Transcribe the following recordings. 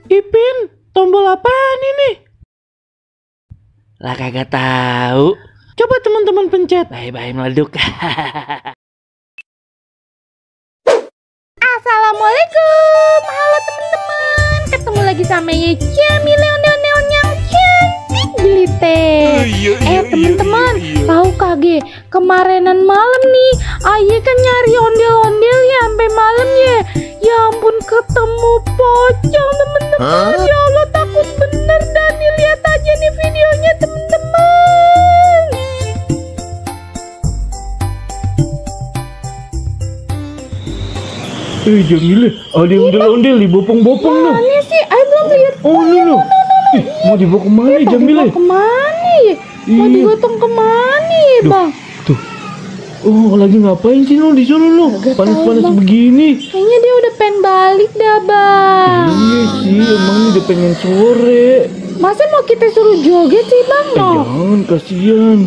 Ipin, tombol apaan ini? Lah kagak tahu. Coba teman-teman pencet. Bye-bye meleduk. Assalamualaikum. Halo teman-teman. Ketemu lagi sama Ye Jamile ondel-ondel yang cantik jelite. Teman-teman, tahu kage kemarinan malam nih Aye kan nyari ondel-ondel ya sampai malam ya. Ya ampun, ketemu pocong teman-teman. Ya Allah, takut bener dan lihat aja nih videonya teman-teman. Jamile, ada yang ondel-ondel di bopong-bopong loh. Mana sih? Aye belum lihat. Oh ini loh. Mau dibawa kemana Jamile? Mau kemana ya? Mau digotong kemana ya bang? Tuh. Oh, lagi ngapain sih lo di sana lo? Panas-panas begini. Kayaknya dia udah pengen balik dah bang. Iya sih, emang ini udah pengen sore. Masa mau kita suruh joget sih bang? Jangan, kasihan.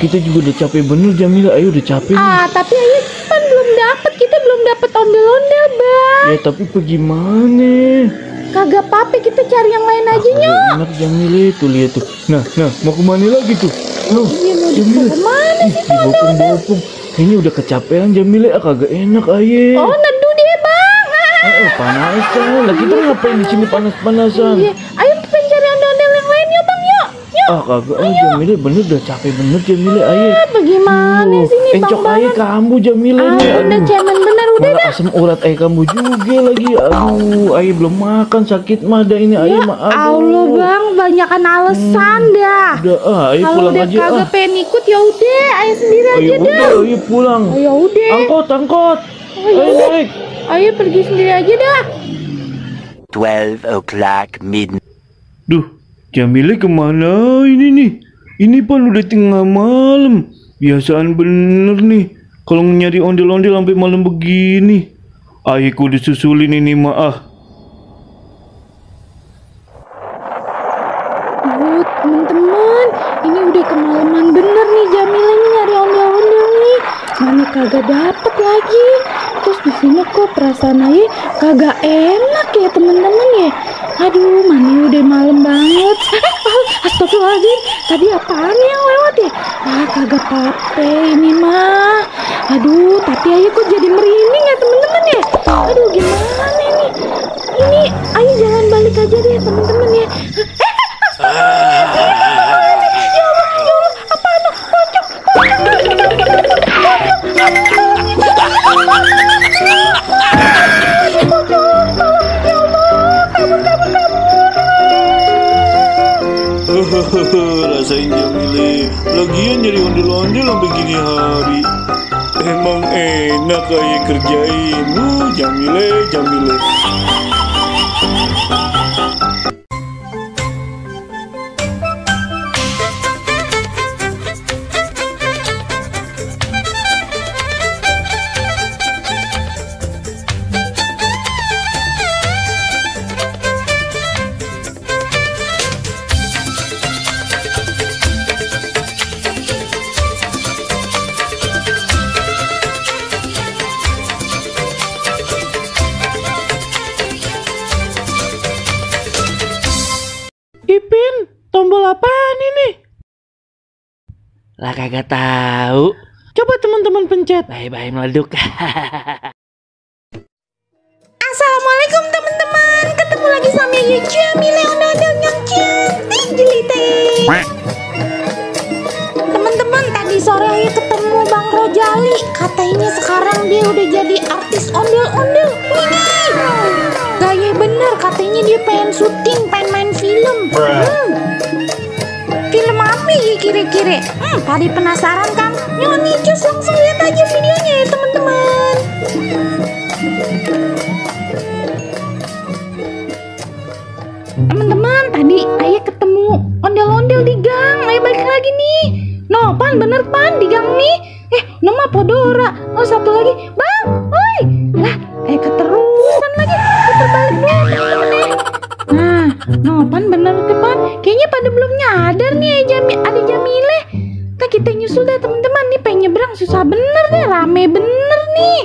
Kita juga udah capek bener Jamila. Ayo udah capek nih. Tapi ayo kan belum dapet. Kita belum dapet ondel-ondel bang. Ya tapi bagaimana? Kagak apa-apa, kita cari yang lain aja nyok. Enak Jamila, tuh lihat tuh. Nah, mau kemana lagi tuh? Iya, mau Jamila. kemana sih tuh bopong-bopong. Kayaknya udah kecapean Jamila, kagak enak aye. Oh neduh dia bang. Panasan. Lah kita ngapain di sini panas-panasan? Iya, ayo kita cari ondel-ondel yang lain yuk bang yuk. Kagak. Jamila bener udah capek bener Jamila aye. Bagaimana sih nih bang? Encok aye kambuh Jamila nih. Udah cemen bener udah malah asam urat aye kambuh juga lagi. Aduh, aye belum makan, sakit mah dah ini aye mah. Allah bang, banyakan alasan dah. Udah aye kalau pulang udah aja. Kagak pengen ikut ya udah, aye sendiri aja dah. Ayo pulang. Ya udah. Angkot. Ayo naik. Ayo pergi sendiri aja dah. 12 o'clock midnight. Duh, Jamile kemana ini nih? Ini pan udah tengah malam. Biasaan bener nih kalau nyari ondel-ondel sampai malam begini. Ayahku disusulin ini maaf. Teman-teman, ini udah kemalaman bener nih Jamila nih nyari ondel-ondel nih. Mana kagak dapet lagi. Terus di sini kok perasaan aja kagak enak ya teman-teman ya. Aduh, mana udah malam banget. Astagfirullahaladzim, tadi apaan yang lewat ya? Kagak apa-apa ini mah. Aduh, tapi ayo kok jadi merinding ya teman-teman ya. Aduh, gimana nih? Ini ayo jalan balik aja deh teman-teman ya. Rasain Jamile, lagian nyari ondel-ondel sampai gini hari. Emang enak kayak kerjain. Jamile. Ipin, tombol apaan ini? Lah kagak tahu. Coba teman-teman pencet. Bye-bye meleduk. Assalamualaikum teman-teman. Ketemu lagi sama Ye Jamile ondel-ondel yang cantik jelite. Teman-teman, tadi sore aja ketemu Bang Rojali. Katanya sekarang dia udah jadi artis ondel-ondel. Gaya bener, katanya dia pengen syuting, pengen main film. Film apa ya kira-kira? Tadi penasaran kan? Jangan nicus, langsung lihat aja videonya ya teman-teman. Teman-teman, tadi ayah ketemu ondel-ondel di gang. Ayah balik lagi nih. No, pan bener pan di gang nih. Nama Podora. Oh, satu lagi. Bang, oi. Lah, keterusan lagi. Putar balik dulu teman-teman ya. Nah, no, pan bener ke pan. Kayaknya pada belum nyadar nih ada Jamile. Nah, kita nyusul dah teman-teman nih pengen nyebrang susah bener deh, rame bener nih.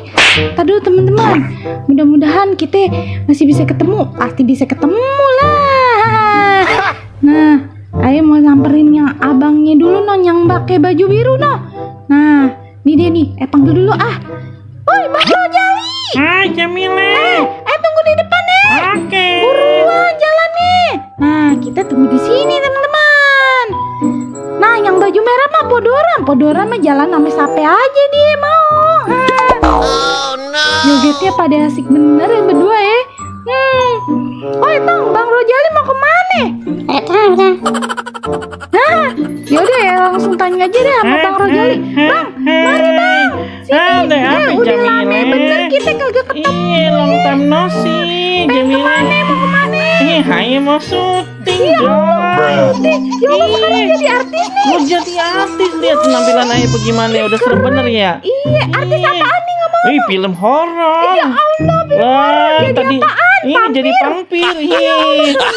Tadi dulu teman-teman, mudah-mudahan kita masih bisa ketemu. Pasti bisa ketemu lah. Nah, ayo mau samperin yang abangnya dulu no, yang pakai baju biru no. Nah, ini dia nih, panggil dulu ah. Woi, Bang Rojali. Hai Jamile. Tunggu di depan nih. Oke. Buruan jalan nih. Nah, kita tunggu di sini teman-teman. Nah, yang baju merah mah Podora mah jalan sampai sape aja dia mau. Oh no. Jogetnya pada asik bener ya berdua ya. Oi Tong, Bang Rojali mau kemana? Nah, yaudah ya langsung tanya aja deh sama Bang Rojali. Bang, mari Bang. Sini. Udah lama bener kita kagak ketemu. Iya, long time no see, Jamile. Mau kemana? Hai mau syuting Ya dong. Allah, sekarang jadi artis nih. Mau jadi artis, lihat penampilan Ayah bagaimana, udah seru bener ya. Iya, artis apaan nih ngomong? Ih, film horor. Ya Allah, Wah, jadi tadi apaan? ini jadi vampir.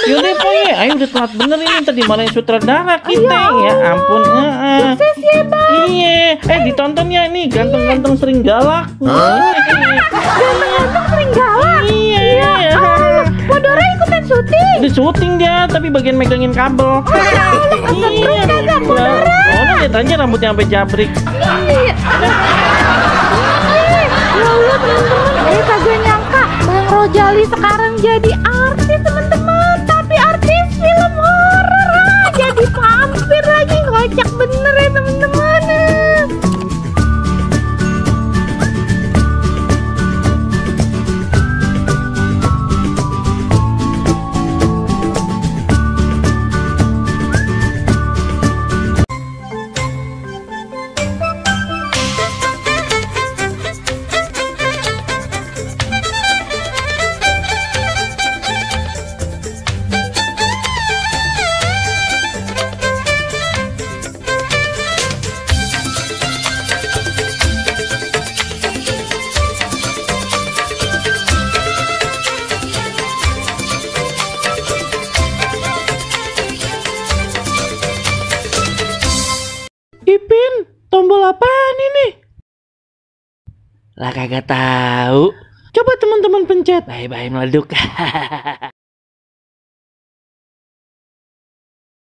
Yaudah Poy, ayo udah telat bener ini, tadi malah sutradara kita. Ya ampun. Sukses ya Bang. Iya, ditonton ya nih, ganteng-ganteng sering galak. Ganteng sering galak. Iya. Podora ikutan syuting. Udah syuting dia, tapi bagian megangin kabel. Iya. Udah lihat aja rambutnya sampai jabrik. Iya. Ya Allah teman-teman, kagak nyangka Bang Rojali sekarang jadi artis teman-teman. Tapi artis film horor, jadi vampir lagi, kocak bener ya teman-teman. Ipin, tombol apaan ini? Lah kagak tahu. Coba teman-teman pencet. Bye-bye meleduk.